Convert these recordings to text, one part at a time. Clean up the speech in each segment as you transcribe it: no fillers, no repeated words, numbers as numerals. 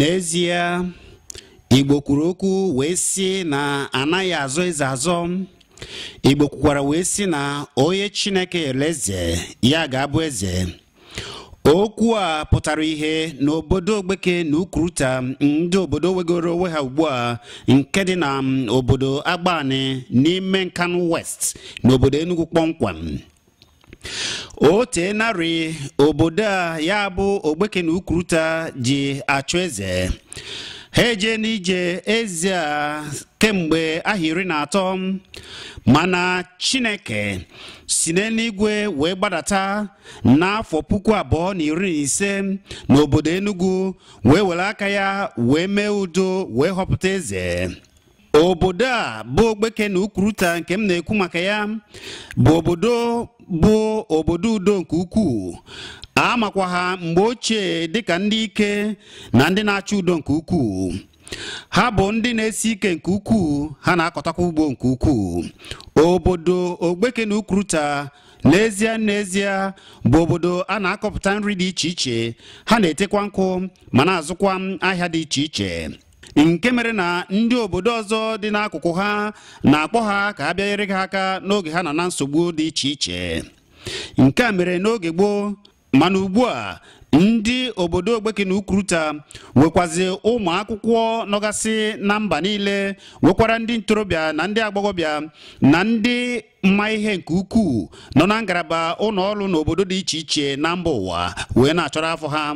N'ezie, Igbo kwuru okwu wee sị na anaghị azọ eze azọ. Igbo kwukwara wee sị na onye Chineke nyere eze ya ga-abụ eze. Okwu a pụtara ihe n'obodo Ogbeke na Ukwuruta, ndị obodo wegoro onwe ha ugbu a nke dị na obodo Agbani n'ime Nkanu West n'obodo Enugu kpọmkwem. O teenarị obodo a ya bụ Ogbeke na Ukwuruta ji achụ eze. Ha eje n'ije eze a kemgbe ahọ 13, mana Chineke si n'eluigwe wee gbadata n'afọ 2015 n'obodo Enugu wee were aka ya wee mee udo wee họpụta eze. Obodo a bụ Ogbeke na Ukwuruta nke m na-ekwu maka ya bụ obodo udo nke ukwuu. A makwa ha mgbe ochie dịka ndị ike na ndị na-achọ udo nke ukwuu. Ha bụ ndị na-esi ike nke ukwuu, ha na-akọtakwa ugbo nke ukwuu. Obodo Ogbeke na Ukwuruta n'ezie n'ezie bụ obodo a na-akọpụta nri dị iche iche, ha na-etekwa nkụ ma na-azụkwa ahịa dị iche iche, nke mere na ndị obodo ọzọ dị n'akụkụ ha na-akpọ ha ka ha bịa nyere ha aka n'oge ha nọ na nsogbu dị iche iche. Nke a mere n'oge gboo, mana ugbu a ndị obodo Ogbeke na Ukwuruta nwekwazi ụmụ akwụkwọ nọgasị na mba niile, nwekwara ndị ntorobịa na ndị agbọghọbịa na ndị mma ihe nke ukwuu nọ na ngalaba ụlọ ọrụ n'obodo dị iche iche na mba ụwa wee na-achọrọ afọ ha.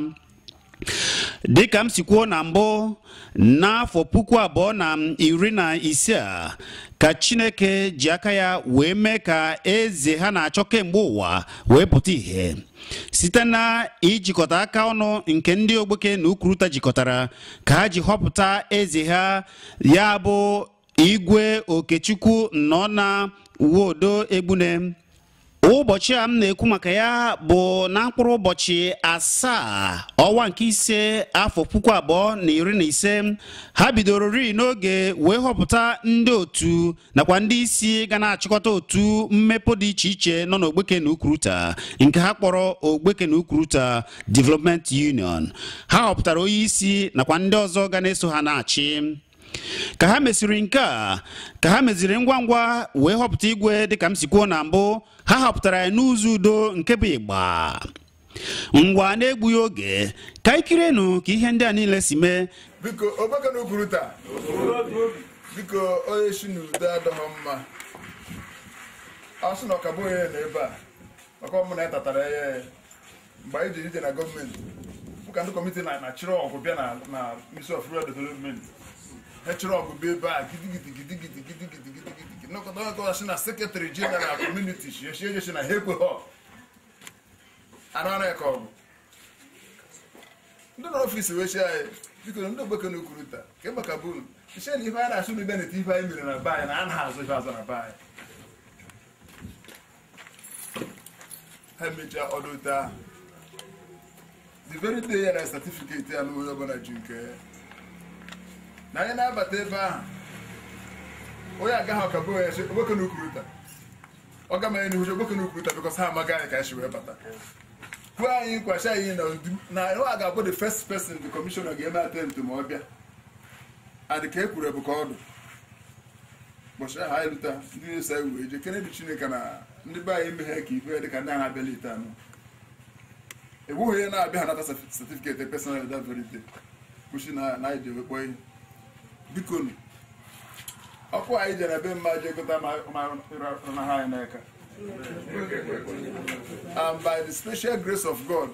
Dịka m si kwuo na mbụ, n'afọ 2015 a ka Chineke ji aka ya wee mee ka eze ha na-achọ kemgbe ụwa wee pụta ìhè site na ijikọta aka ọnụ nke ndị Ogbeke na Ukwuruta jikọtara ka ha ji họpụta eze ha, ya bụ Igwe Okechukwu nọ na Nwodo Egbune. Ụbọchị a m na-ekwu maka ya bụ na mkpụrụ ụbọchị 7 ọnwa nke 5 afọ 2015 ha bidoro ri n'oge wee họpụta ndị otu nakwa ndị isi ga na-achịkọta otu mmepe dị iche iche nọ n'Ogbeke na Ukwuruta nke ha kpọrọ Ogbeke na Ukwuruta Development Union. Ha họpụtara onye isi nakwa ndị ọzọ ga na-eso ha na-achị. Ka ha mesịrị nke a, ka ha meziri ngwa ngwa wee họpụta igwe dịka m si kwuo na mbụ, ha họpụtara ya n'ụzọ udo nke bụ ịgba. Ngwa na-egbughị oge, ka ikirenu ka ihe ndị a niile si mee. Biko Ogbeke na Ukwuruta, biko onye si n'udo adọghọ mma. A sị na ọ ka bụ onye nọ ebe a maka ọmụ na ya tatara ya mgbe anyị jere ije na gọọmenti ụka ndị kọmiti na-achịrị ọgụ bịa na Ministry of Rural Development. Ha chịrị ọgụ bịa ebe a gidigidi gidigidi gidigidi gidigidi nọkọta onye kọwa sị na sekretary general community shi eje na ha ekweghọ anụ anụ ka ọgụ ndị nọ n'ọfịs wee chi anyị, biko ndị Ogbeke na Ukwuruta ka maka bụ unu nche na ife anyị na-asụ n'ebe na-ete ife anyị mere na be anyị na a na-azụ ife azụ na be anyị. Ha emechaa ọdụ ute ahụ the very day ya na certificate ya na onye ọbụla ji nke ya na anyị na-abata ebe ahụ, onye agaghị ọka bụ onye Ogbeke na Ukwuruta ọ gamaghị n'ihu Ogbeke na Ukwuruta because ha amaghị anyị ka anyị si wee bata. Kwuo anyị nkwachi anyị na a ga-abụ the first person the commissioner ga-eme attempt ma ọ bịa adị ka e kwuru bụ ka ọ dụ ụbọchị ahụ anyị lụta ndị na-eso anyị wee jee kene dị Chineke na ndị be anyị emeghe ka ife dị ka ndị a na-abịala ite anụ egbughị onye na-abịa ha nata certificate personal that very day kwụsị na anyị ji ewekpọ ihe. Biko ọkụ anyị jere be mma jee gota ma ha anyị n'aka. And by the special grace of God,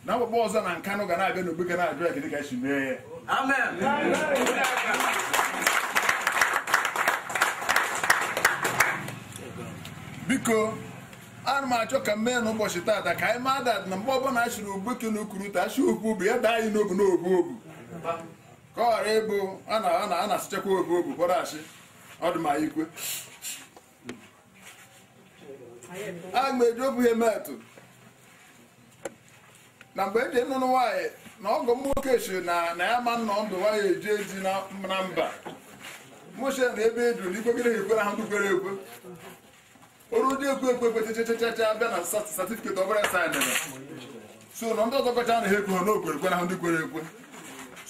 na agbakpọ ọzọ na Nkanu ga na-abịa n'Ogbeke na-ajụ ya kedu ka esi mee ya. Amen. Biko ana m achọ ka mee n'ụbọchị taata ka anyị maa dat na mgbe ọbụla achịrị Ogbeke na Ukwuruta achị okwu obu ya daa anyị n'obu n'obu obu ka ọ ghara ịbụ a na-asụchakwa obu obu kwara achị ọ dị m anyị ikwe. Aga m eji obu ihe metụ na mgbe eji nnụnụ nwaanyị na ọgọ m nwoke si na ya ma nnọ ndụ nwaanyị eji eji na mba mụche na ebe eju na ikwegide ha ekwe na ha ndị kwere ekwe oru ndị ekwe ekwe ekwe chechecheche bịa na satifiketi ọ bụla saịnịrị so na ndị ọzọ kọcha na ha ekwe ha n'okwere ekwe na ha ndị kwere ekwe.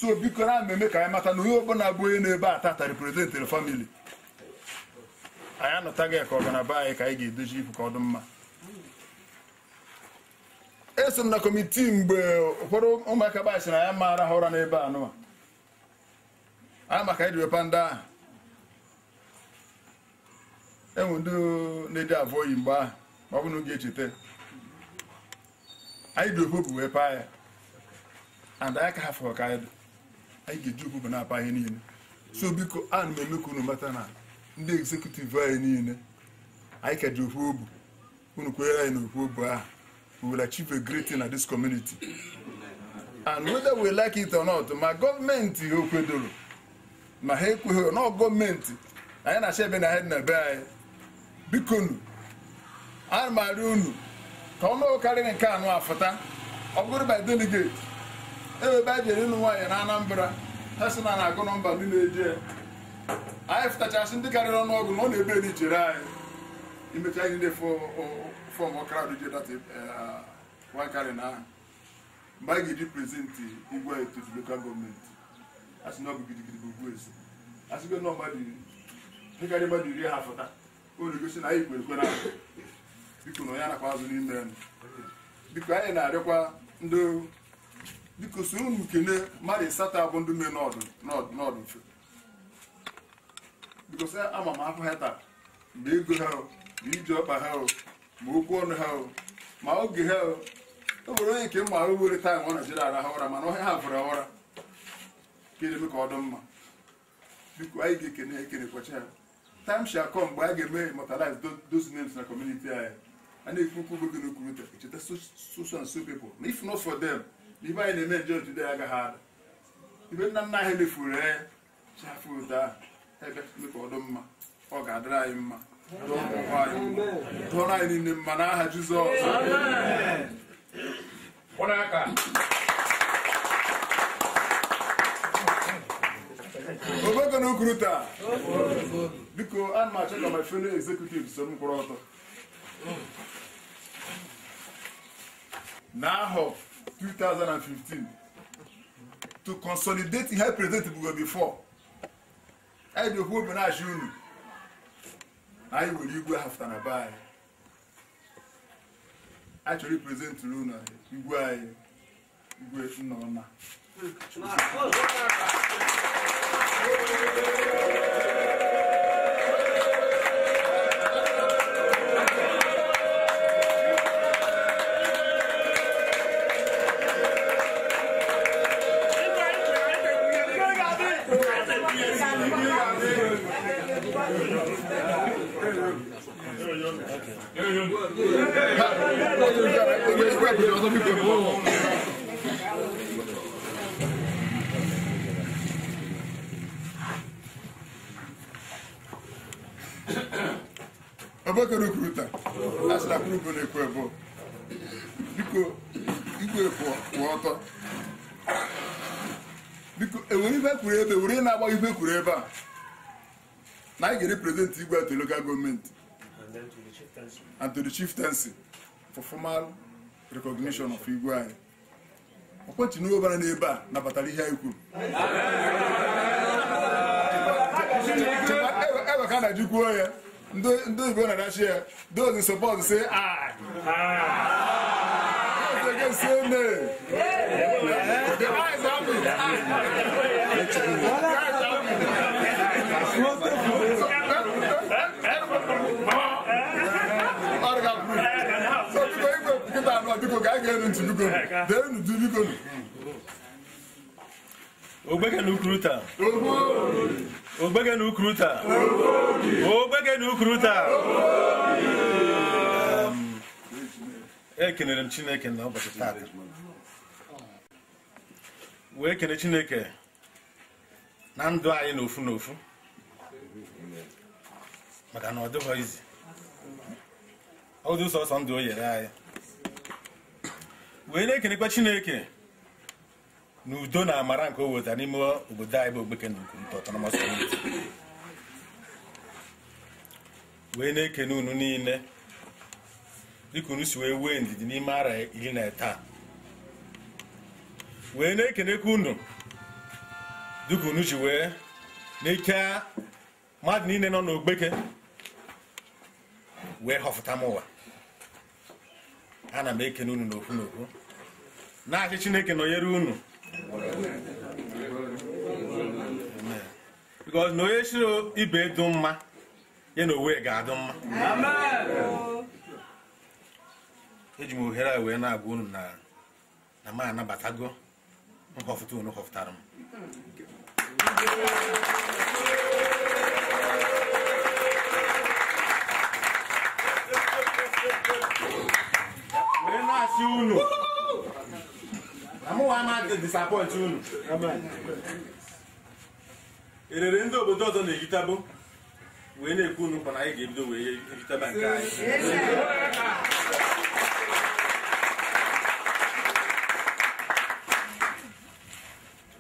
So biko na mmemme ka anyị mata na onye ọbụla bụ onye na-ebe a tata representịrị family. Anyị anọtaghị ka ọ ga na be anyị ka anyị ga-edozi ifu ka ọ dị mma. Eso m na kọmitii mgbe ụfọdụ ụmụaka be anyị sị na ya maara ha ụra n'ebe a nụwa. Anyị maka anyị ji wepa ndị ahụ. Enwe ndị na-eji avụ oyi mgbe ahụ ma ọ bụ na oge echeta. Anyị ji ofu wee paa ya. And anyị ka ha fọrọ ka anyị dị. Anyị ga-eji ofu na-apa ihe niile. So biko ana m eme ka unu mata na ndị executive anyị niile anyị ka ji ofu obu. Unu kwenyere anyị na ofu obu ahụ. We will achieve a great thing at this community. And whether we like it or not, my government okwedoro. Ma ha ekweghị na gọọmenti anyị na-achọ ebe na ha dị na be anyị. Biko nu, ana m arịọ unu ka ọnụ karịrị nke anụ afụta. Ọ bụrụ by delegate, ebe ebe jere ịnụ nwaanyị na Anambra, ha sị na na-agụ nọmba ndị na-eje. Anyị fụtachasị ndị karịrị ọnụọgụ na ọ na-ebe dị chere anyị. Imecha ihe ndị fọm crowd je dat one carry na mgbe anyị ga-eji prezentị igwe to the local gọọmenti. A sị na ọ bụ gidigidi bụ ugwu eze. A sịgo na mmadụ iri mmadụ iri ha fụta. O na-egosi na anyị kwere ekwe na biko na onye anakwa azụ n'ime ya. Biko anyị na-arịọkwa ndị biko soro unu kene mmadụ asatọ abụ ndị mee n'ọdụ mfe. Biko sị ama m afọ ha taa mgbe ego ha o, ma iji ọkpa ha o, ma okwu ọnụ ha o, ma oge ha o. O nwere onye nke mma ahụ were taịm ọ na-ejere arahụ ụra mana ọhịa ha fụrụ ụra ka eme ka ọ dị mma. Biko anyị ga-ekene ha ekenekwacha ha. Time shall come mgbe a ga-eme immortalize those names na community anyị. A na-ekwu okwu oge n'okwurịta echeta so and so people. If not for them, ibe anyị na-eme enjoy today agaghị ada. Ibe nna nna anyị mefuru ya chafụ ụta ahụ ebe ka ọ dị mma. Ọ ga-adịrị anyị mma. Dụọrọ anyị niile mma n'aha Jizọs. Obego na Ukuruta. Biko ana m achọ ka my fellow executive so m kwụrụ ọtọ. N'ahọ 2015 to consolidate ihe president bugo before. Anyị dị okwu obi na-achị unu. Anyị were igwe hafta na be anyị. Anyị chọrọ iprezentịrị unu igwe anyị, igwe Nnọna. Obokoro Ukuruta, asị na kwuru na-ekwu ebe biko igwe kwụ ọtọ. Biko ewere ife kwuru ebe were na-agba ife kwuru ebe a na anyị ga-represent igwe to local government and to the chieftaincy for formal recognition of igwe anyị. Ọkpọchi n'obara n'ebe a nabatara ihe anyị kwuru. Ebe ka na-eji kwuo ya. Ndị Igbo na-adachi ya, those in support say aye. Those against say nay. The ayes have it. The ayes have it. So biko ka anyị ga-enu ntị biko. Dee unu biko. Ogbeke na Ukuruta. Ogbeke na Ukuruta. Ogbeke na Ukuruta. Ekenere m Chineke na ụbọchị taata. Wee kene Chineke na ndụ anyị n'ofu n'ofu. Maka na ọ dịghị izi. Ọ dị sọsọ ndụ o nyere anyị. Wee na-ekenekwa Chineke n'udo na amara nke o wetara n'ime obodo anyị bụ Ogbeke na Ukuruta Autonomous Community. Wee na-ekene unu niile dịka unu si wee wee ndidi n'ime ara 13. Wee na-ekenekwa unu Dịka unu ji wee n'ike mmadụ niile nọ n'Ogbeke wee họfụta m ụwa. Ana m ekene unu n'okwu n'okwu. Na-achị Chineke nọnyere unu. Because na onye siri ibe dị mma ya na owe ga-adị mma. Eji m ohere a wee na-agwa unu na m anabatago nhọfụta unu họfụtara m. Wee na-asị unu na mụnwa ama disappoint unu. Erere ndị obodo ọzọ na-ehitabụ wee na-ekwu unu nkwa na anyị ga-ebido wee ehitaba nke anyị.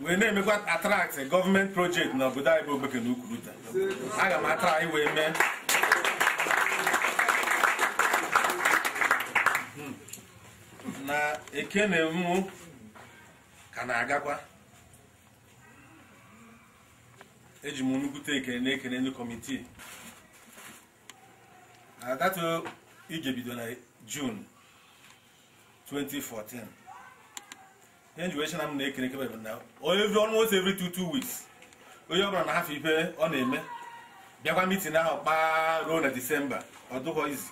Wee na-emekwa attract gọọmenti projekti na obodo anyị bụ Ogbeke na Ukwuruta. Aga m atra anyị wee mee. Na ekene mụ ka na-agakwa. Eji m nnukwute ekene na-ekene ndị kọmitii. Na datụ ije bido na June 2014. Ihe nji wee sị na m na-ekene kebe bụ na almost every 2 weeks onye ọbụla na-hafe ife ọ na-eme bịakwa mitin ahụ kpaa ruo na Disemba ọ dụghọ izu.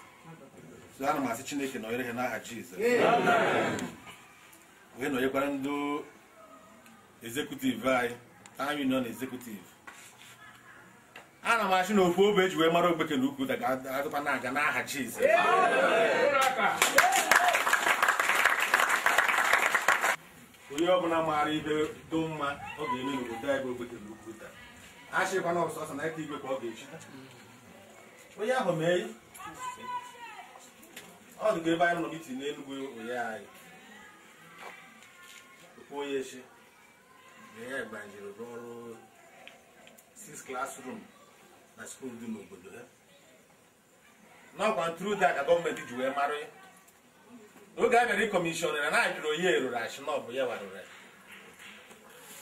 So ana m asị Chineke nọnyere ha n'aha Jizọs. Wee nọnyekwara ndị executive anyị, Town Union executive. Ana m asị na ofu obe eji wee mara Ogbeke na Ukwuruta ga-adịkwa na-aga n'aha Jizọs. Onye ọbụla maara ibe dị mma ọ ga-eme n'obodo anyị bụ Ogbeke na Ukwuruta. A sịkwa na ọsọsọ na aka igwe ka ọ ga-echi. Onye ahụ mee ọ dịka ebe anyị nọ mitin n'Enugwu onye anyị. Okwu onye echi na ya gbanyere ọrụ 6 classroom na skuul dị n'obodo ha. N'ọkwa ntụrụda ka gọọmenti ji wee mara ya. N'oge a bịara ịkọmishọna na ajụrụ onye eruru achị na ọ bụ ya warụrụ ya.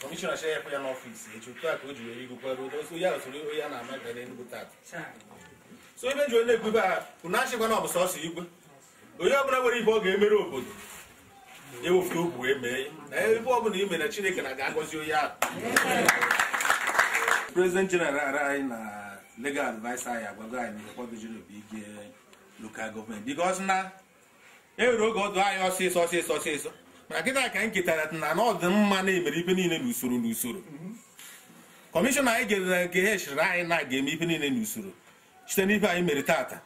Kọmishọna chọrọ ya ya n'ọfịs echi otu a ka o ji wee igokwa ruo oso ya usoro onye a na-ama gara Enugu tata. So ebe nji onye na-ekwube a unu achịkwa na ọ bụ sọsọ igwe. Onye ọbụla nwere ibe ọ ga-emere obodo ewefute okwu wee mee ya. Na ebe ọbụla ime na Chineke na ga-agọzi onye ahụ. President General anyị na legal adviser anyị agwago anyị na ihe kwadojiri obi ige local gọọmenti because na e nwere oge ọdụ anyị ọsịsọ ọsịsọ ọsịsọ mana kịta ka anyị ketara na ọ dị mma na-emere ife niile n'usoro n'usoro. Kọmishọna anyị gere nke ha echiri anyị na ga-eme ife niile n'usoro site n'ife anyị mere tata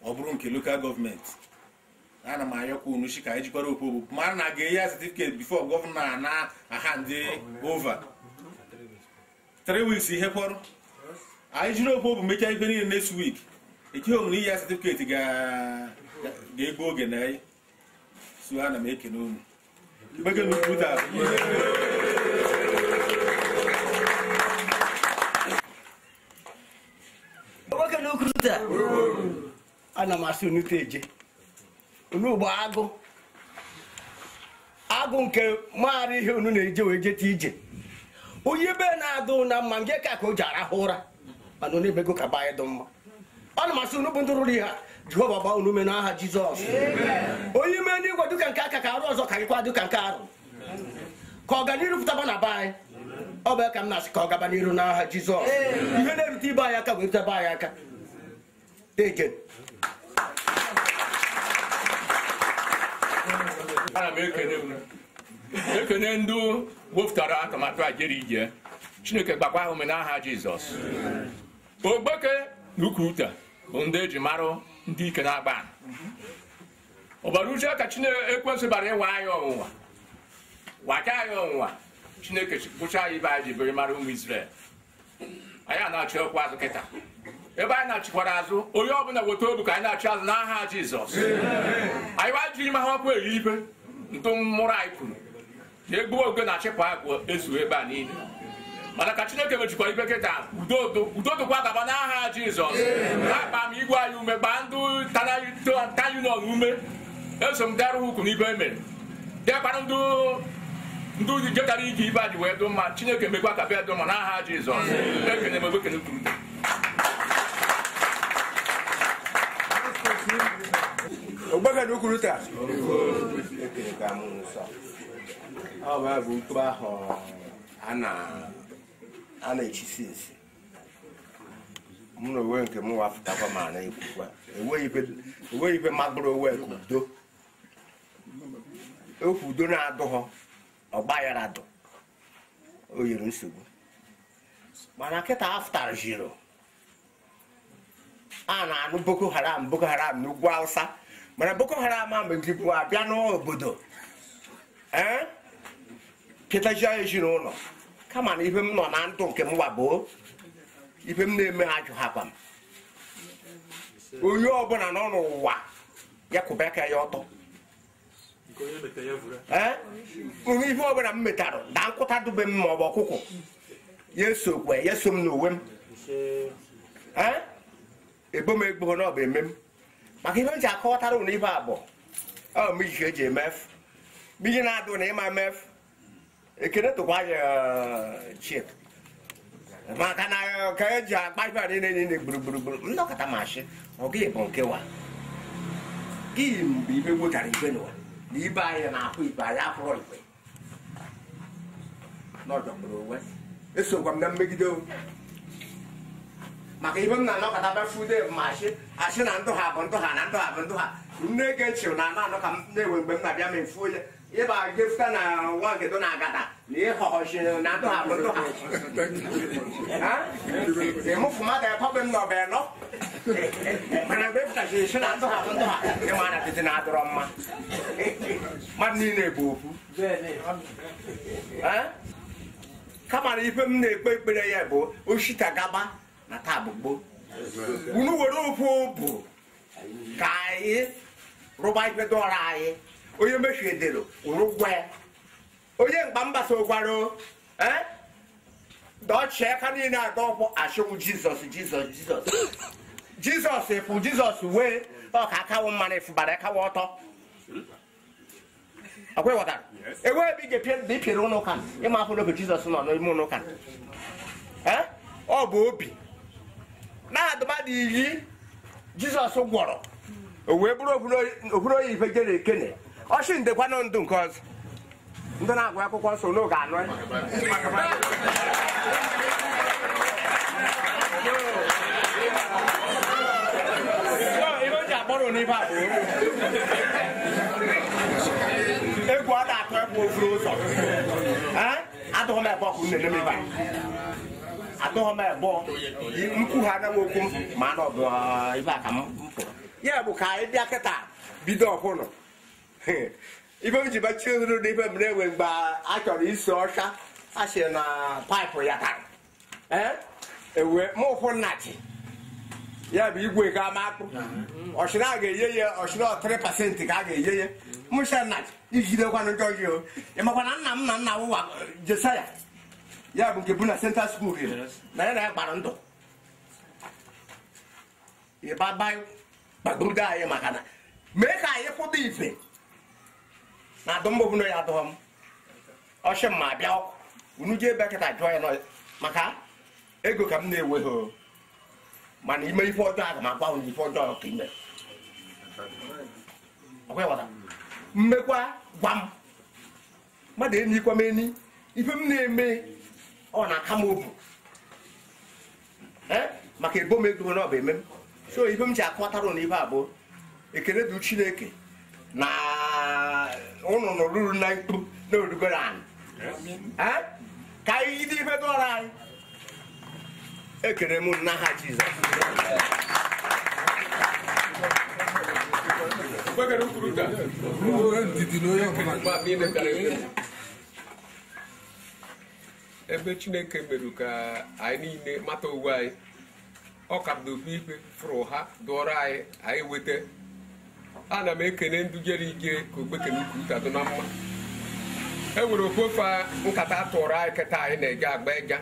ọ bụrụ nke lokal gọọmenti. Ana m ayọkwa unu shi ka anyị jikwara okwu obu mara na ga-enye ya certificate before gọvanọ na aha ndị over 3 weeks ihe fọrọ. Anyị jiri okwu obu mechaa ife niile next week ekeghị m na iyi ya certificate ga-egbu oge na anyị. So ana m ekene unu. Ogbeke na Ukwuruta. Ogbeke na Ukwuruta. Ana m asị unu teje. Unu bụ agụ. Agụ nke maara ihe unu na-eje wee jeta ije. Onye be na-adụ na mma nke ka o ji arahụ ụra mana unu emego ka be anyị dị mma. Ana m asị unu bụ ndị rụrụ ihe a Jehova gbaa unu ume n'aha Jizọs. Onye ime n'igwe dịka nke aka ka arụ ọzọ ka gịkwa dịka nke arụ. Ka ọganiru pụtaba na be anyị. Ọ bụ ya ka m na-asị ka ọ gaba n'iru n'aha Jizọs. Ihe na-erute ibe anyị aka wee rute be anyị aka. Egen. Ana m ekene unu. Ekene ndị wepụtara atụmatụ a jere ije. Chineke gbakwa ha ume n'aha Jizọs. Ogbeke na Ukwuruta bụ ndị eji marụ ndị ike na-agba. Ọbara uche ka Chineke ekwensu bara ịwa anyị ọnwụnwa. Wacha anyị ọnwụnwa. Chineke gwụcha anyị ibe anyị ji bere mara ụmụ Izrel. Anyị a na-achị ọkwa azụ kịta. Ebe anyị na-achịkwara azụ, onye ọbụla weta obi ka anyị na-achị azụ n'aha Jizọs. Anyị wajiri ime ha ọkụ eri ibe ntụ mmụrụ anyị kwuru. Na egbuwe oge na-achịpụ agwụ ezu ebe a niile. Mana ka Chineke mechikwara ibe kịta udo dịkwa gaba n'aha Jizọs. Na-akpa m igwe anyị ume gbaa ndị Town Union ume. Eso m dara ukwu n'ibe e mere. Dịkwara ndị Ndị jetara ije ibe a ji wee dụ mma, Chineke mekwa ka bịa dụ mma n'aha Jizọs. Ekene m Ogbeke na Ukwuruta. Ogbeke na Ukwuruta. Ọ bụ mkpụrụ ahụ a na-echisi esi. Mụ na onwe nke m wafụtakwa ma na-ekwukwa enweghị ife magburu onwe ka udo okwu udo na-adụghọ ọgbaghara dụ o yiri nsogbu mana kịta afụtara jiro a na-anụ Boko Haram Boko Haram n'ugwu Awụsa mana Boko Haram a megidekwu abịa n'obodo ee kịtaji ezinụlọ kama na ife m nọ na ndụ nke m waboo ife m na-eme ha ajụghakwa m onye ọbụla nọ n'ụwa ya kwụba aka ya ọtọ ee onye ife ọbụla m metara daa nkụta dube m ma ọ bụ ọkụkọ ya esokwe ya so m n'onwe m ee ebo m egbo na ọ bụ eme m maka ife m ji akọwatara ụlọ ife abụọ ọ miji ka eji emefu miji na-adụ na ịma mefu ekene tụkwa ya chik maka na ka eji akpa ife a niile niile gburugburu nnọkọta mashi ọ gị bụ nkewa gị mgbe ibe wetara ife n'ụwa na ibe anyị na-apụ ibe anyị apụrụ ife n'ọjọgburu onwe esokwa m na mmegide maka ibe m na-anọkọta befude mashi asị na ndụ ha bụ ndụ ha na ndụ ha bụ ndụ ha m na-ege nchi na anụ anụ ka m na-enwe mgbe m na-abịa m efu onye ịba gefuta na nwa nkedo na agada na ịhọghọchi na ndụ ha bụ ndụ ha ịmụfụ mmadụ ekọbe m n'ọba ịnọ mana mgbe efutachiri si na ndụ ha bụ ndụ ha ịma na tete na-adọrọ mma mmadụ niile bụ okwu kama na ife m na-ekpe ekpere ya bụ oshita gaba na taa bụ gboo unu were ofu obu ka anyị rụba ife dọrọ anyị onye mechiedere ụrụgwa ya onye mgba mba so gwara ee dọchie aka niile aga ọkwụ achịwụ Jizọs Jizọs Jizọs Jizọs ịfụ Jizọs wee ọ ka akawụ mmanụ ịfụbara akawa ọtọ ọkwa ịghọtara enweghị ebe ị ga-epịa ịpịrị ụlọ ụka ịma afọ n'oge Jizọs nọ n'ime ụlọ ụka ee ọ bụ obi na-adụmadụ iyi Jizọs gwọrọ o wee bụrụ okpuru oyi ife jere ekene ọchị ndekwanụ ndụ nke ọzọ ndị na-agụ akwụkwọ nsọ n'oge anụ egwu ọ na-atụ egwu ofuru ụzọ adụghị m ebe ọkụ nne m ebe a adụghị m ebe nkwu ha anaghị okwu m ma na ọ bụ ibe a ka m pụrụ ya bụ ka anyị bịa kịta bido ọkwụnụ ibe m ji bachie nrụ n'ibe m na-enwe mgbe a chọrọ iso ọcha a sị na paịpụ ya tara ee ewe mụ ụkwụ nnachi ya bụ igwe ga ama akpụ ọchịna a ga-enye ya ọchịna 3% ka a ga-enye ya mụsa nnachi ijidekwanụ njọ gị o ị makwa na nna m na nna wụwa Jesaya ya bụ nke bụ na Central School na ya na ya gbara ndụ ịbaba gbagbudo anyị maka na mee ka anyị kwụdo ife na adụmbụ bụ na ya adụghọ m ọchị m ma bịa ọkụ unu jee ebe kịta jụọ ya nọ maka ego ka m na-ewe ha mana ime ife ọjọọ aga m agwa unu ife ọjọọ ka ime mmekwa gwa m mmadụ enikwa m eni ife m na-eme ọ na-aka m obu maka ebo m ego na ọ bụ eme m so ife m ji akọtara na ife abụọ ekele dị Chineke na ụnụ nọrụrụ na mkpu na orugoro anyị ka anyị jide ife dọrọ anyị ekele m n'aha Jizọs. Ebe Chineke mere ka anyị niile mata onwe anyị ọ ka bụ ofu ife fụrụ ha dụọrọ anyị anyị weta ana m ekene ndị jere ije ka Ogbeke na Ukwuruta dị na mma e nwere ofu ofe nkata atụrụ anyị kịta anyị na-eje agba ịja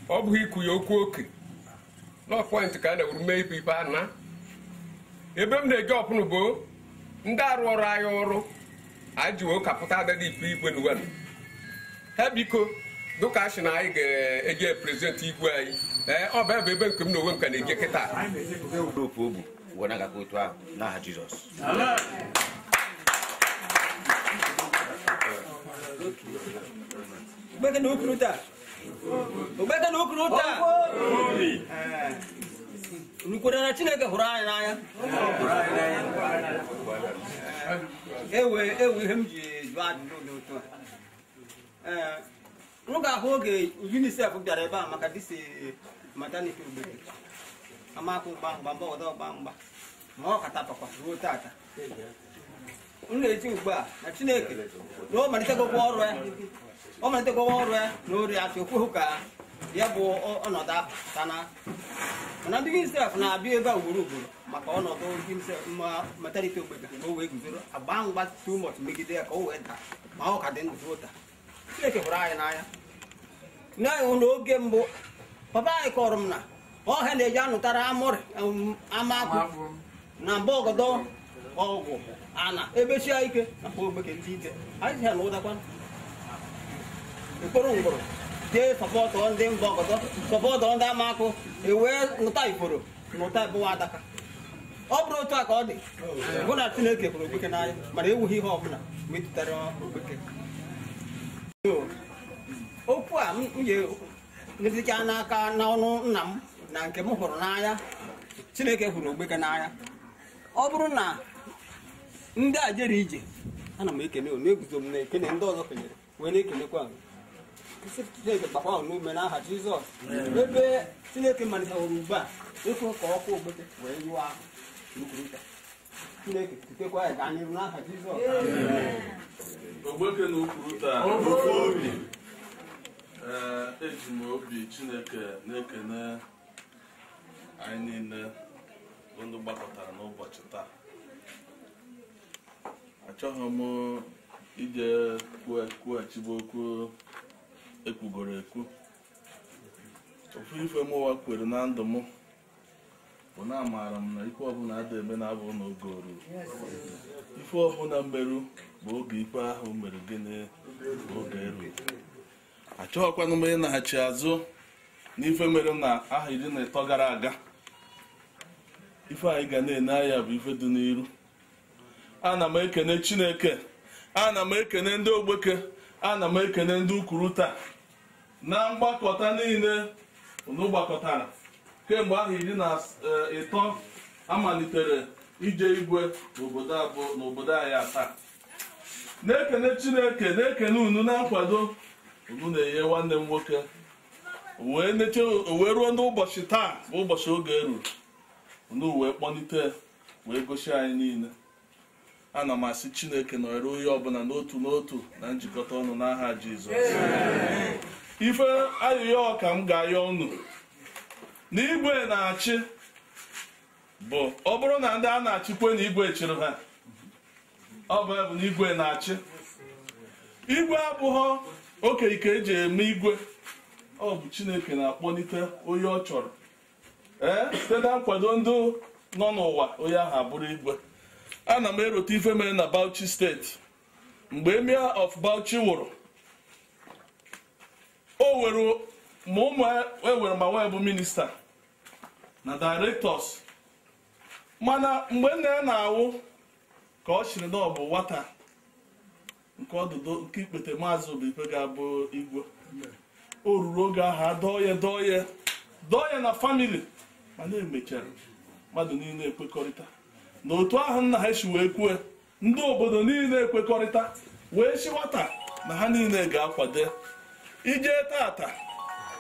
ọ bụghị ikwu ya okwu oke nọ pọịntị ka a na-ewuru mee ife ife ana ebe m na-eje ọpụnụ bụ ndị arụ ọrụ anyị ọrụ anyị ji wee kapụta adadị ife igwe n'uwe Ha biko dụka asị na anyị ga-eje prezidenti igwe anyị ee ọ bụ ebe nke m na onwe m ka na-eje kịta. N'aha Jizọs. Ogbeke na Ukuruta. Ogbeke na Ukuruta. Unu kwere na Chineke hụrụ anyị n'anya. Ewe ewe ihe m ji jụọ ajụjụ dị otu a. Unu ga-ahụ oge UNICEF bịara ebe a maka disi maternity Ogbeke. Amakụ gbamgba mgba ọdọ gbamgba. Ma ọ katapakwa ruo tata. Unu na-eji ugbu a na Chineke na ọ malitegokwa ọrụ ya. Ọ malitegokwa ọrụ ya na ori achị okweghị ka ya bụ ọnọdụ ahụ tana. Mana ndị UNICEF na-abịa ebe a ugboro ugboro maka ọnọdụ UNICEF maternity Ogbeke ka o wee guzoro agba mgba too much megide ya ka o wee daa ma ọ ka dị ndụ ruo taa. Chineke hụrụ anyị n'anya. N'oge mbụ papa anyị kọrọ m na ọha na-eji anụtara amụrị amakụ na mba ọgọdọ ọgwụ ana ebesia ike na mba Ogbeke ndị ike anyị si ha na ụdakwa mkpụrụ ngwụrụ jee sọpọtụ ndị mba ọgọdọ sọpọtụ ndị amakụ ewee nụta iforo nụta bụwa adaka. Ọ bụrụ otu a ka ọ dị bụ na Chineke hụrụ Ogbeke n'anya mana ewughị ihe ọbụla metụtara Ogbeke. Okwu a m ga-ezicha n'aka n'ọnụ nna m na nke m hụrụ n'anya. Chineke hụrụ Ogbeke n'anya. Ọ bụrụ na ndị a jere ije ana m ekene unu eguzo m na-ekene ndị ọzọ kenyere wee na-ekenekwa m. Chineke gbakwa unu ume n'aha Jizọs. Ebe Chineke maliteworo ugbu a ekwe ka ọkụ Ogbeke wee yụọ ahụ n'Ukwuruta. Chineke tutekwa ya gaa n'iru n'aha Jizọs. Ogbeke na Ukuruta. Eji m obi Chineke na-ekene anyị niile bụ ndị gbakọtara n'ụbọchị taa. Achọghị m ije kwughachibe okwu ekwugoro ekwu. Ofu ife mụwa kwere na ndụ m bụ na amaara m na ikpe ọbụla ada eme na-abụ n'oge oru. Ife ọbụla mmerụ bụ oge ikpe ahụ mere gịnị oge eru. Achọghịkwanụ m ịnaghachi azụ n'ife mere na aha 13 gara aga. Ife anyị ga na-ene anya bụ ife dị n'iru. Ana m ekene Chineke, ana m ekene ndị Ogbeke, ana m ekene ndị Ukuruta na mgbakọta niile unu gbakọtara kemgbe aha 13 amalitere ije igwe n'obodo anyị taa. Na-ekene Chineke, na-ekene unu na nkwado unu na-enye nwanne m nwoke wee ruo n'ụbọchị taa bụ ụbọchị oge eruru unu wee kpọlite wee gosi anyị niile. Ana m asị Chineke nọrọ onye ọbụla n'otu n'otu na njikọta ọnụ n'aha Jizọs. Ife ayụyọ ka m ga-ayọ unu na igwe na-achị bụ ọ bụrụ na ndị a na-achịkwe na igwe chịrị ha, ọ bụ ya bụ na igwe na-achị. Igwe abụghọ oke ike eji eme igwe, ọ bụ Chineke na-akpọlite onye ọ chọrọ site na nkwado ndị nọ n'ụwa onye ahụ abụrụ igwe. Ana m erote ife mere na Bauchi steeti mgbe Emir of Bauchi nwụrụ. O were ma ụmụ ewere ma nwa bụ minista na directors, mana mgbe nna ya na-awụ ka ọ chịrị na ọ bụ nwata nke ọdụdụ nke ikpete maazị Obife ga-abụ igwe. O ruru oge ahụ adọọ ya na famili, mana emechara mmadụ niile ekwekọrịta na otu ahụ nna ha si wee kwue, ndị obodo niile ekwekọrịta wee si nwata na ha niile ga-akwado ije tata.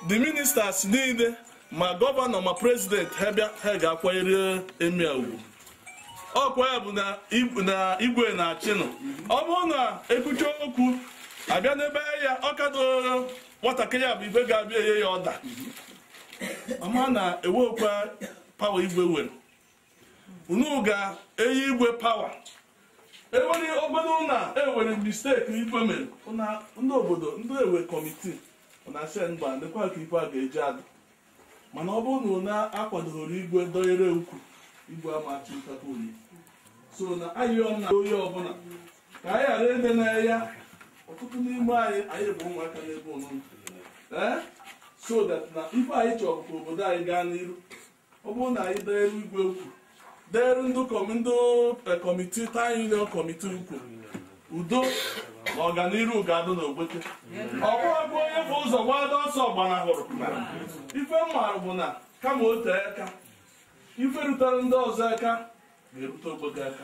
The ministers niile ma gọvanọ ma prezidenti ha bịa ha ga-akwanyere emir ugwu. Ọkwa ya bụ na igwe na-achịnụ. Ọ bụrụ na ekwucha okwu abịa n'ebe ya ọkado nwatakịrị a bụ ife ga-abịa enye ya ọda ama na ewekwa pawa igwe were unu ga-enye igwe pawa. Ewere obodo na ewere misteki igwe mere ndị obodo ndị ewe kọmitii na-asị mba ndekwa ka ife a ga-eji adị, mana ọ bụrụ na unu akwadoghoro igwe dọnyere ukwu igwe amachi nkata onye so na ayọ na onye ọbụla ka anyị ghara ede na ya Ọtụtụ n'ime anyị bụ ụmụaka n'ebe ụnụ ee so that na ife anyị chọrọ ka obodo anyị gaa n'iru. Ọ bụrụ na anyị deere igwe ukwu, deere ndị kọmitii town union kọmitii ukwu, udo na ọganiru ga-adị n'Ogbeke. Ọ bụghị onye bụ ụzọ gbado ọsọ gbanahụrụ. Ife mmarụ bụ na kama o tee aka, ife rutere ndị ọzọ aka ga-erute Ogbeke aka.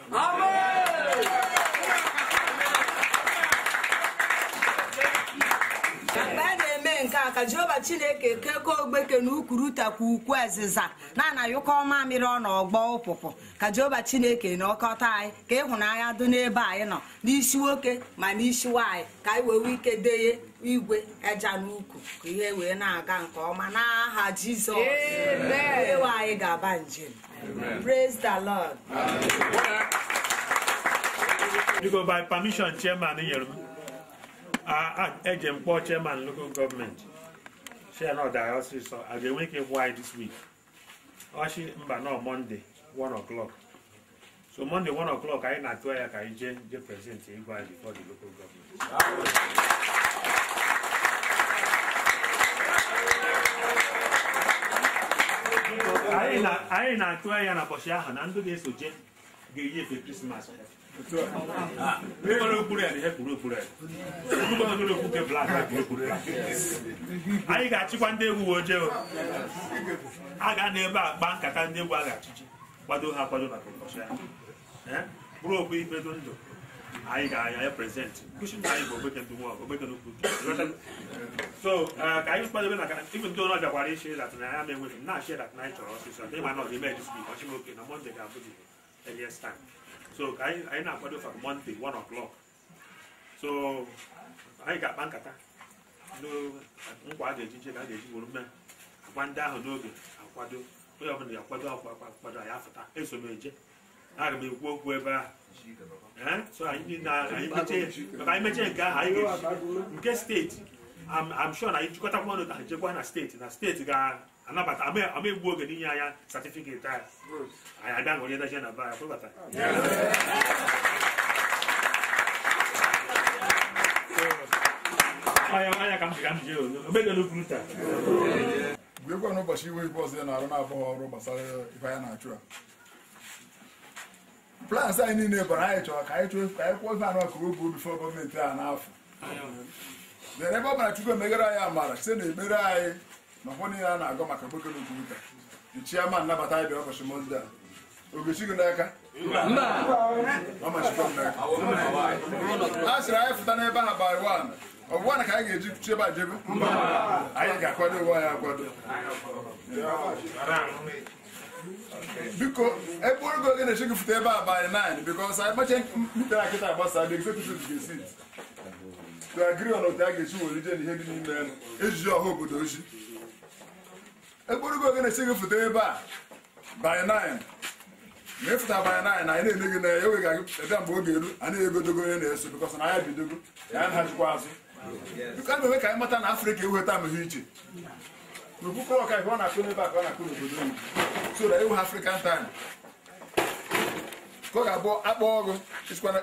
Mgbe a na-eme nke a ka Jehova Chineke kekọọ Ogbeke na ukwurutakwa ukwu azịza na-anayụkọ mamịrị ọ n'ọgbọ ụpụpụ ka Jehova Chineke na ọkọta anyị ka ịhụnanya dị n'ebe anyị nọ n'isi nwoke ma n'isi nwaanyị ka anyị wee nwee ike denye igwe eja n'ukwu ka ihe wee na-aga nke ọma n'aha Jizọs. Ewe anyị ga-aba njem. Praise the Lord. Biko, by permission chairman nyere m, eje m kpọọ chairman local government share na ọdara ọsịsọ a ga-enwe ike ịkwụ anyị this week. Ọchị mba nọ Monday 1 o'clock. So Monday 1 o'clock anyị na-atụ anya ka anyị jee present igwe anyị before the local government. Anyị na-atụ anya na ụbọchị ahụ na ndị ga-eso jee ga-eyi efe Krismas. Anyị ga-achịkwa ndị egwu ojii a ga n'ebe a kpa nkata ndị egwu a ga-achịchi kwado ha akwado maka ụbọchị ahụ. Bụrụ okwu ikpedo ndụ anyị ga-anya prezent kwụsị na anyị bụ Ogbeke ndị nwa Ogbeke n'ukwu. So ka anyị kwadobe maka ibu ndị ọrụ bịakwara ishi dat na ya na-enweghị m na-achị dat na anyị chọrọ ọsịsọ ndị ma na ọ ga-eme this week ọchị oke na Monday ga-abụ the earliest time. So anyị na-akwado for Monday 1 o'clock. So anyị ga-akpa nkata nkwa a ga-eji je ka a ga-eji wuru mee akwa ndị ahụ n'oge akwado onye ọbụla ga-akwado akwa akwado anyị afụta eso m eje aga m ekwu okwu ebe ahụ. So anyị mechie nke ahụ anyị ga-eji nke steeti. I'm sure na anyị jikọtakwa ọnụ ka jekwa na steeti ga-anabata ama egbu oge n'inye anya satifiketi anyị. Anyị abịa ṅụrị edaje na be anyị kwebata. Anya ka m ji Ogbeke n'ukwu taa. Gwekwa n'ụbọchị iwe ikpe ọzọ ya na-arụ na-abụghị ọrụ gbasara ife anyị na-achụ a. Plans anyị niile bara anyị chọrọ ka anyị chụọ ka anyị kwụọ ife anụ ka o buo bifo gọọmenti a n'afọ. Dere ebe ọ bara Chukwu emeghere anyị amara site n'ekpere anyị na ọfọ niile a na-agọ maka Ogbeke n'ukwu taa. The chairman nabata anyị bịa ụbọchị Mọnde a. Ogechi gị n'aka? Ọ machikwa m n'aka. A sịrị anyị fụta n'ebe ahụ by 1. Ọ bụ 1 ka anyị ga-eji chebe ajebe? Anyị ga-akwado onwe anyị akwado. Biko, ebe oge oge na-eche gị fụta ebe a by 9 because anyị mache mkpere akịta agbasa the executive ga-esit to agree on otu a ga-esi were je na ihe dị n'ime elu ejiji ọha obodo ochi. Ebe oge oge na-eche gị fụta ebe a by 9 ma ịfụta by 9 anyị na-ene gị na ya oge ga-abịa mgbe oge eru anyị na-egodogo onye na-eso because na anyị bidogo na anyị na-achịkwa azụ. Biko a na-eme ka anyị mata na Afrịka eweta amụghị iche. N'okpukpe ọka ihe ọ na-akụ n'ebe a ka ọ na-akụ n'obodo oyibo so that ewu African time ka ọ ga-abụ akpọ ọgụ isikwana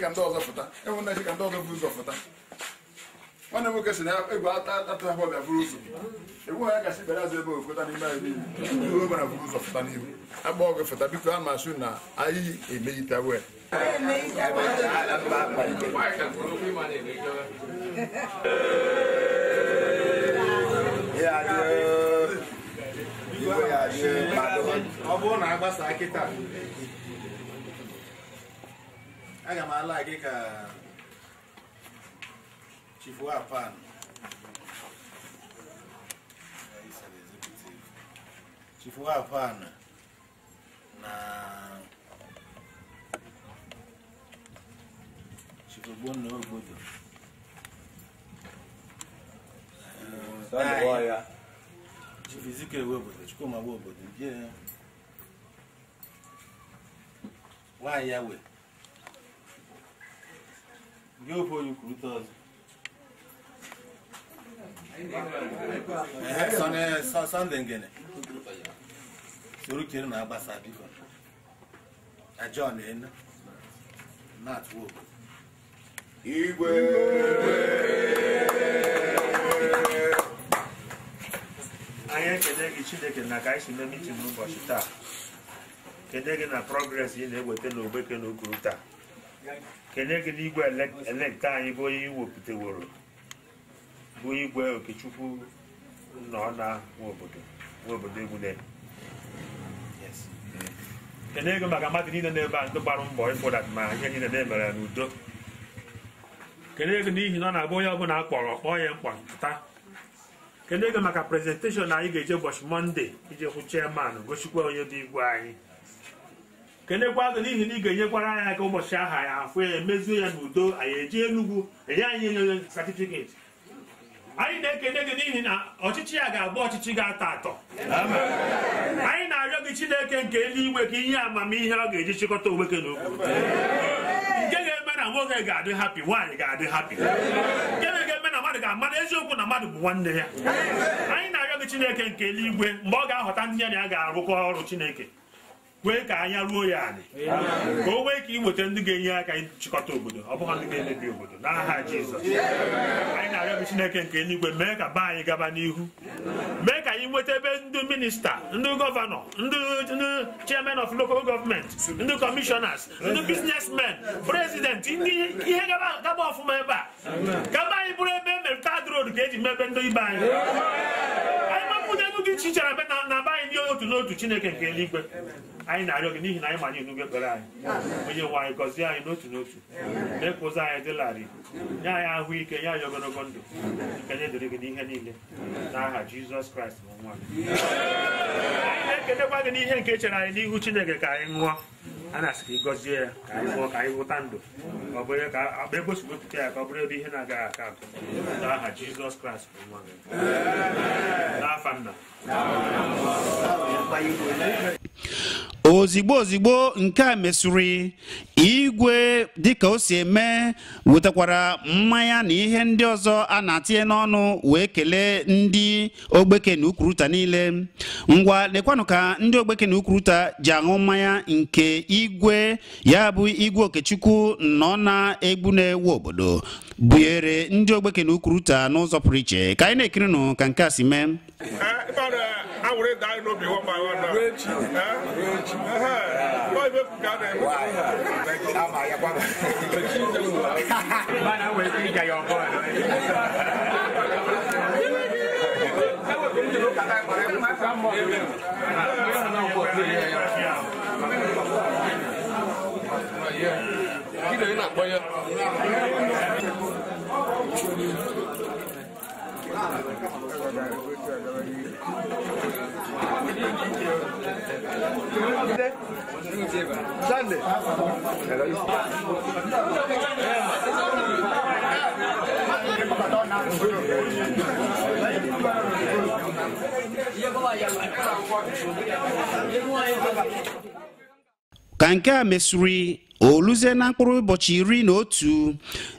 ka ndị ọzọ fụta enwe nna ka ndị ọzọ buru ụzọ fụta. Nwanne m nwoke si na egwu atụ ahụ ọbịa buru ụzọ egwu ha gasị bịara azụ ebe ofụta n'ime anyị niile iwe bara buru ụzọ fụta n'ihu akpọ ọgụ fụta. Biko a ma asụ na anyị emeghite wee Ọ bụrụ na agbasa kịta aga m ala gị ka Chief Wapan Chief Wapan na Chief Ogbonna Obodo Chief Ezekiel Obodo Chukwuma Obodo jee nwaanyị ya wee gị ofe onye kwurụta ọzọ Sunday ngene soro kere na-agbasa biko na John ena na-atụ obodo Igwe. Anyị ekele gị Chineke na ka anyị si mee mitin n'ụbọchị taa. Kene gị na progress ị na-eweta n'Ogbeke na Ukuruta. Kene gị n'igwe elekta anyị bụ onye iwepụteworo bụ Igwe Okechukwu nọ na nwa obodo Egbune. Kene gị maka mmadụ niile n'ebe a ndị gbara mbọ ịfụdat ma ihe niile na-emere n'udo. Kene gị n'ihi na ọ na-abụ onye ọbụla akpọrọ kpọọ ya mkpa pụta. Kene gị maka presentation anyị ga-eje ụbọchị Mọnde iji hụ chairman gosikwa onye bụ igwe anyị. Kenekwa gị n'ihi na ị ga-enyekwara anyị aka ụbọchị ahụ anyị afụ ya emezuo ya n'udo anyị eje Enugu enye anyị enye satifiketi. Anyị na-ekene gị n'ihi na ọchịchị ya ga-abụ ọchịchị ga-atọ atọ. Anyị na-arịọ gị Chineke nke eluigwe ka ihe amamihe ọ ga-eji chịkọta Ogbeke na Ukuruta. Nke ga-eme na nwoke ga-adị hapi, nwaanyị ga-adị hapi. Nke ga-eme na mmadụ ga-amara eziokwu na mmadụ bụ nwanne ya. Anyị na-arịọ gị Chineke nke eluigwe mgbe ọ ga-ahọta ndị ya na ya ga-arụkọ ọrụ Chineke kwee ka anya ruo ya anị ka o nwee ka iweta ndị ga-enye aka ịchịkọta obodo ọ bụghị ndị ga-emebi obodo n'aha Jizọs. Anyị na-arịọ gị Chineke nke eluigwe mee ka be anyị gaba n'ihu, mee ka anyị nweta ebe ndị minista, ndị gọvanọ, ndị chairman of local government, ndị commissioners, ndị businessmen, president, ndị ihe gaba ọfụma ebe a ka be anyị bụrụ ebe emere third road ka eji mebe ndị ibe anyị. Anyị mapụta ego dị iche iche na be anyị n'otu n'otu. Chineke nke eluigwe anyị na-arịọ gị n'ihi na anyị manye n'ugwu ekpere anyị. Onye nwe anyị gọzie anyị n'otu n'otu, mee ka ụzọ anyị dị larịị, nye anyị ahụike, nye anyị ogologo ndụ, nke nye dịrị gị n'ihe niile n'aha Jizọs Kraịst bụ nwa gị. Anyị na-ekelekwa gị n'ihe nke chere anyị n'ihu Chineke ka anyị ṅụọ. A na-asị ka ị gọzie ya ka anyị ṅụọ ka anyị hụta ndụ, ọ bụrụ ka akpa ego si wepụta ya ka ọ bụrụ ebe ihe na-agaghị aka akụ n'aha Jizọs Kraịst bụ nwa gị. N'afa nna. Ozigbo nke a mesịrị, igwe dịka o si eme wetakwara mmanya na ihe ndị ọzọ a na-atinye n'ọnụ wee kelee ndị Ogbeke na Ukuruta niile. Ngwa lekwanụ ka ndị Ogbeke na Ukuruta ji aṅụ mmanya nke igwe ya bụ Igwe Okechukwu nọ na Egbune obodo bunyere ndị Ogbeke na Ukuruta n'ụzọ pụrụ iche. Ka anyị na-ekirinụ ka nke a si mee. Sunday. Ka nke a mesịrị, oluzie na mkpụrụ ụbọchị 11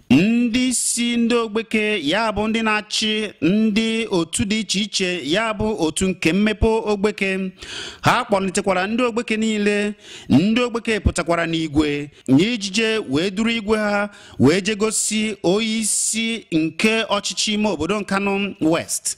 ndị si ndị Ogbeke ya bụ ndị na-achị ndị otu dị iche iche ya bụ otu nke mmepe Ogbeke ha kpọlitekwara ndị Ogbeke niile. Ndị Ogbeke pụtakwara n'igwe n'ijije wee duru igwe ha wee je gosi onyeisi nke ọchịchị ime obodo Nkanu West.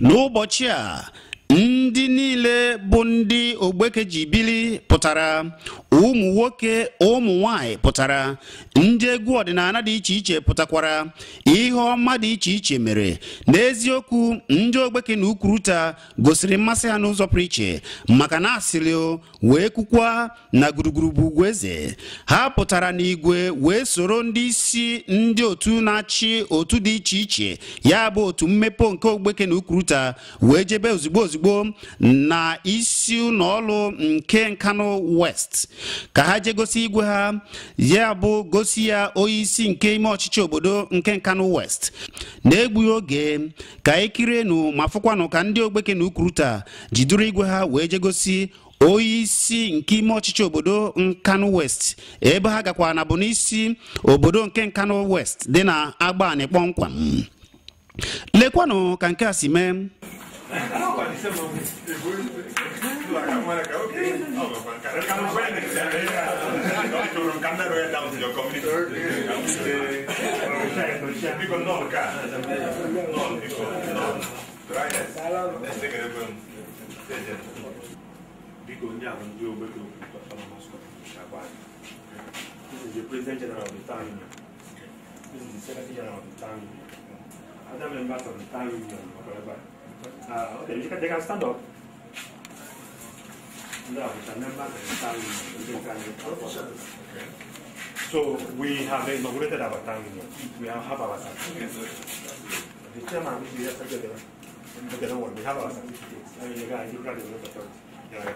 N'ụbọchị a ndị niile bụ ndị Ogbeke ji bili pụtara, ụmụ nwoke ụmụ nwanyị pụtara, ndị egwu ọdịnala dị iche iche pụtakwara. Ihe ọma dị iche iche mere. N'eziokwu, ndị Ogbeke na Ukuruta gosiri mmasị ha n'ụzọ pụrụ iche maka na asịrị wee kwukwa na gburugburu bụ ugwu eze. Ha pụtara n'igwe wee soro ndị isi ndị otu na-achị otu dị iche iche ya bụ otu mmepe nke Ogbeke na Ukuruta wee jebe ozugbo na isi ụlọ ọrụ nke Nkanu West ka ha jee gosi igwe ha ya bụ gosi ya onyeisi nke ime ọchịchị obodo nke Nkanu West. Na-egbughị oge ka ekirienu ma fụkwanụ ka ndị Ogbeke na Ukuruta jiduru igwe ha wee jee gosi onyeisi nke ime ọchịchị obodo Nkanu West ebe ha gakwara na bụ n'isi obodo nke Nkanu West dị na Agbani kpọmkwem. Lekwanụ ka nke a si mee. This is the President General of the Town Union. This is the Secretary General of the Town Union. Other members of the Town Union, whatever. Okay, they can stand up. No, which are members of the Town Union. Okay. So we have inaugurated our Town Union. We have our certificate. The chairman, we have okay, don't worry, we have our certificates. I mean, you can okay.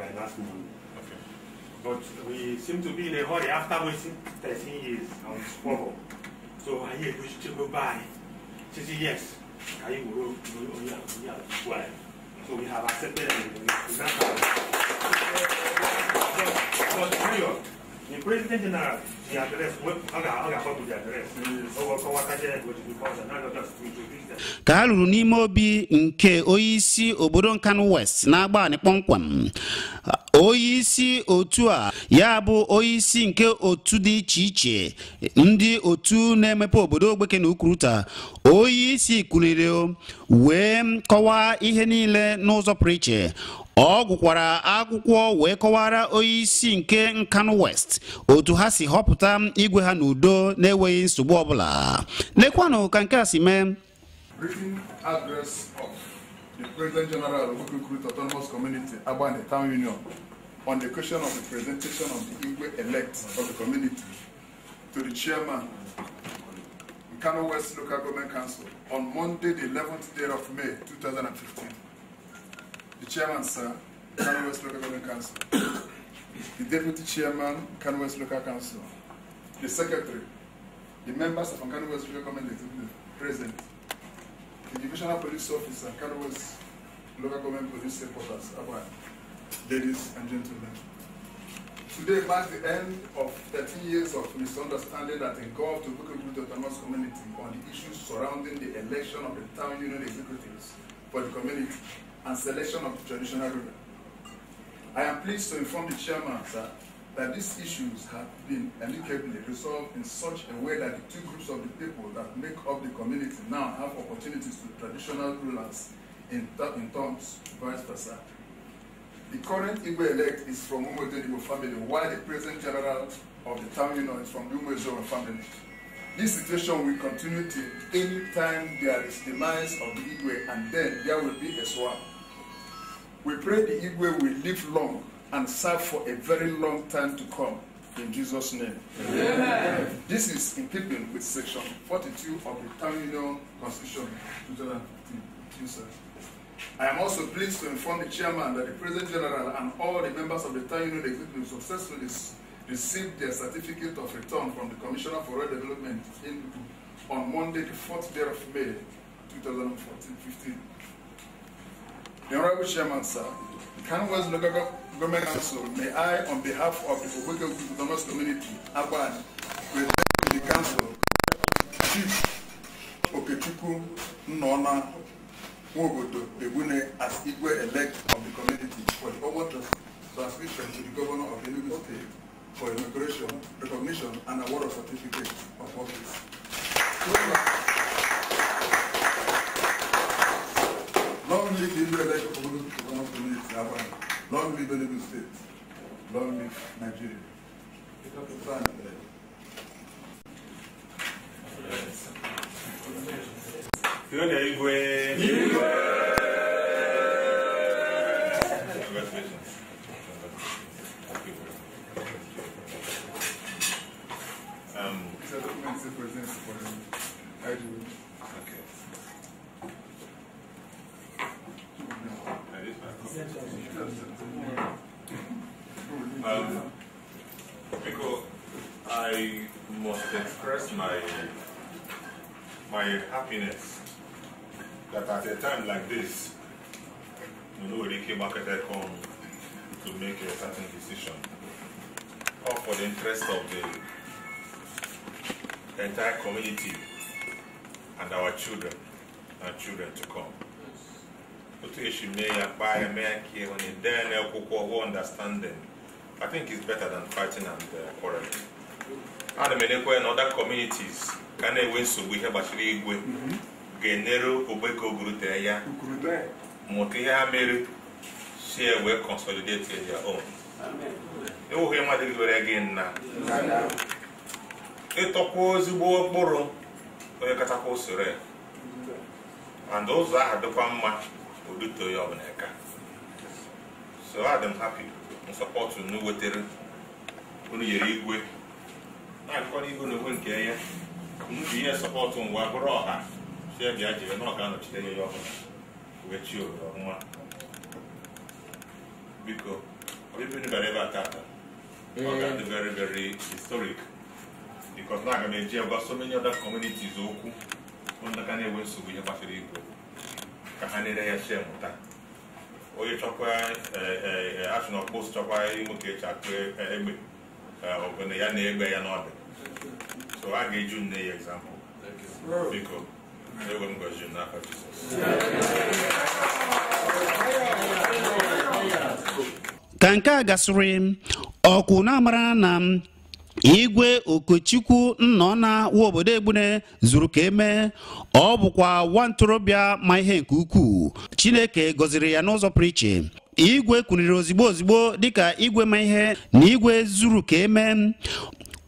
But we seem to be in a hurry after waiting 13 years on struggle. So I hear we should go by. She said, yes. So we have accepted it. But the President General, the address, ka ha ruru n'ime obi nke onyeisi obodo Nkanu West na-agba kpọmkwem onyeisi otu a ya bụ onyeisi nke otu dị iche iche ndị otu na-emepe obodo Ogbeke na Ukuruta onyeisi kuliri wee kọwaa ihe niile n'ụzọ pụrụ iche. Ọ gụkwara akwụkwọ wee kọwara onyeisi nke Nkanu West otu ha si họpụta igwe ha n'udo na-enweghị nsogbu ọbụla. Lekwanụ ka nke a si mee. Written address of the President General of Ogbeke Autonomous Community, Agbani Town Union, on the question of the presentation of the Igwe-elect of the community to the chairman, Nkanu West Local Government Council, on Monday, the 11th day of May, 2015. The chairman, sir, Nkanu West Local Government Council, the deputy chairman, Nkanu West Local Council, the secretary, the members of Nkanu West Local Government Executive present, the divisional police officer, Nkanu West Local Government Police Headquarters, ladies and gentlemen. Today marks the end of 13 years of misunderstanding that engulfed the Ogbeke Autonomous Community on the issues surrounding the election of the town union executives for the community and selection of the traditional ruler. I am pleased to inform the chairman, sir, that these issues have been amicably resolved in such a way that the two groups of the people that make up the community now have opportunities to traditional rulers in terms, vice versa. The current Igwe-elect is from Umuedonibo family, while the President General of the town union is from the Umuezoro family. This situation will continue till any time there is demise of the Igwe, and then there will be a swap. We pray the Igwe will live long and serve for a very long time to come, in Jesus' name. Amen. This is in keeping with Section 42 of the Town Union Constitution, 2015. I am also pleased to inform the chairman that the President General and all the members of the Town Union Executive successfully received their certificate of return from the Commissioner for Road Development in on Monday, the 4th day of May, 2014-15. The Honorable Chairman, sir, the Nkanu West Local Government Council, may I, on behalf of the Ogbeke Autonomous Community, Agbani, present to the Council Chief Okechukwu Nnona Nwobodo Egbune as Igwe-elect of the community for the forward transmission to the Governor of Enugu State for inauguration, recognition, and award of certificate of office. Long live the Igwe-elect of the Autonomous Community, Agbani. Long live Enugu State. Long live Nigeria. Igwe. Congratulations. Okay. Because I must express my happiness that at a time like this, Ricky Marketer come to make a certain decision, all for the interest of the entire community and our children and children to come. Otu esi mee ya kpaa ya mee ya nke ịhụ na dee n'akwụkwọ understanding. I think it's better than fighting and quarreling. Ana m enekwa ya na other communities ka na-enwe nsogbu ihe gbasara igwe ga-enere Ogbeke Oguruta ya mụta ihe ha mere si wee consolidate their own. Ewughị mmadụ gị were gị nna ịtọkwa ozigbo mkpụrụ onye kachakwa usoro ya and ụzọ ahụ dịkwa mma oduto ya ọbụla aka. So adị m happy nsọpọtụ unu wetere unu nyere igwe na-akụkọ n'igwe na onwe nke ya unu ji ihe sọpọtụ ngwa bụrụ ọha si ya bịa jere na ọ ga-anọchite ya ọbụla wee chi obodo ọmụma. Biko ọbịbịa unu bịara ebe a tata ọ ga-adị very very historic because na aga m eji agwa so many other communities okwu ndị ka na-enwe nsogbu ihe gbasara igwe ka ha na-ere ya shie mụta. Onye chọkwa asị na ọkpụ chọkwa ịmụ ka eji akụ egbe ọbụna ya na-egbe ya n'ọdụ. So a ga-eju nne ya example. Biko ewe m gọzie n'afọ Jizọs. Ka nke a gasịrị, ọkụ na-amara na Igwe Okechukwu nọ na wa obodo Egbune zuru ka emee. Ọ bụkwa nwa ntorobịa ma ihe nke ukwuu. Chineke gọziri ya n'ụzọ pụrụ iche. Igwe kwuniri ozigbo ozigbo dịka igwe ma ihe na igwe zuru ka emee.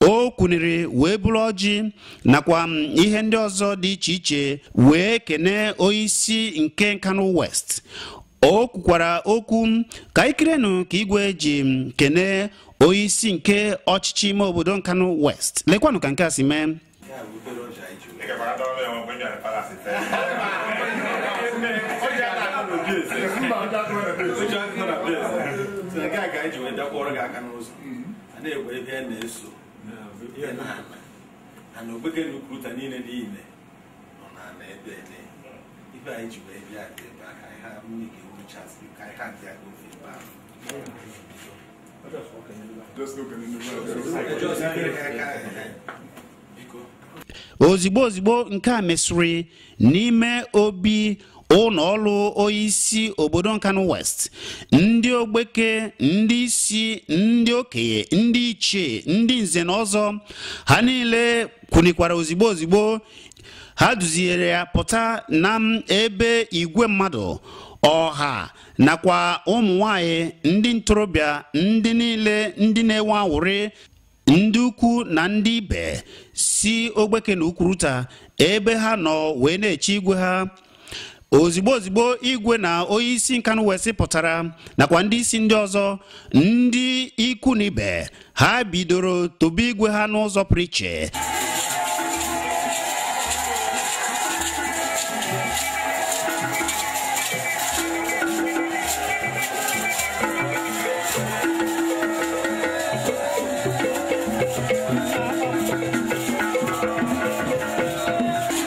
O kwuniri wee bụrụ ọjị nakwa ihe ndị ọzọ dị iche iche wee kene onyeisi nke Nkanu West. O kwukwara okwu ka ikirenu ka igwe ji kene onyeisi nke ọchịchị ime obodo Nkanu West. Lekwanụ ka nke a si mee. Ozigbo ozigbo nke a mesịrị n'ime obi ụlọ ọrụ onyeisi obodo Nkanu West, ndị Ogbeke, ndị isi, ndị okenye, ndị ichie, ndị nze na ọzọ ha niile kwunikwara ozigbo ozigbo. Ha duziere ya pụta na ebe igwe mmadụ ọha nakwa ụmụ nwanyị, ndị ntorobịa, ndị niile ndị na-enwe awụrị, ndị ukwu na ndị ibe si Ogbeke na Ukwuruta ebe ha nọ wee na-eche igwe ha. Ozigbo ozigbo igwe na onyeisi Nkanu West pụtara nakwa ndị isi ndị ọzọ, ndị ikwu na ibe ha bidoro tobe igwe ha n'ụzọ pụrụ iche.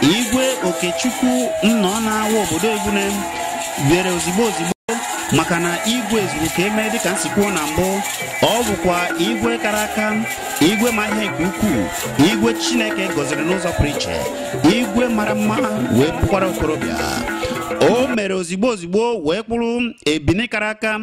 Igwe Okechukwu nọ na-awa obodo Egbune bịara ozigbo ozigbo maka na igwe zuru ka emee dịka nsikwuo na mbụ. Ọ bụkwa igwe kara aka, igwe ma ihe nke ukwuu, igwe Chineke gọziri n'ụzọ pụrụ iche, igwe mara mma wee bụkwara okorobịa. O mere ozigbo ozigbo wee kpụrụ ebini kara aka,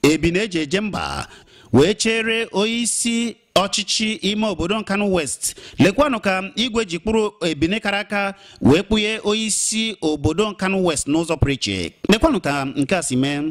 ebini eji eje mba, wee chere onyeisi ọchịchị ime obodo Nkanu West. Lekwanụ ka igwe ji kpụrụ ebini kara aka wee kpụnye onyeisi obodo Nkanu West n'ụzọ pụrụ iche. Lekwanụ ka nke a si mee.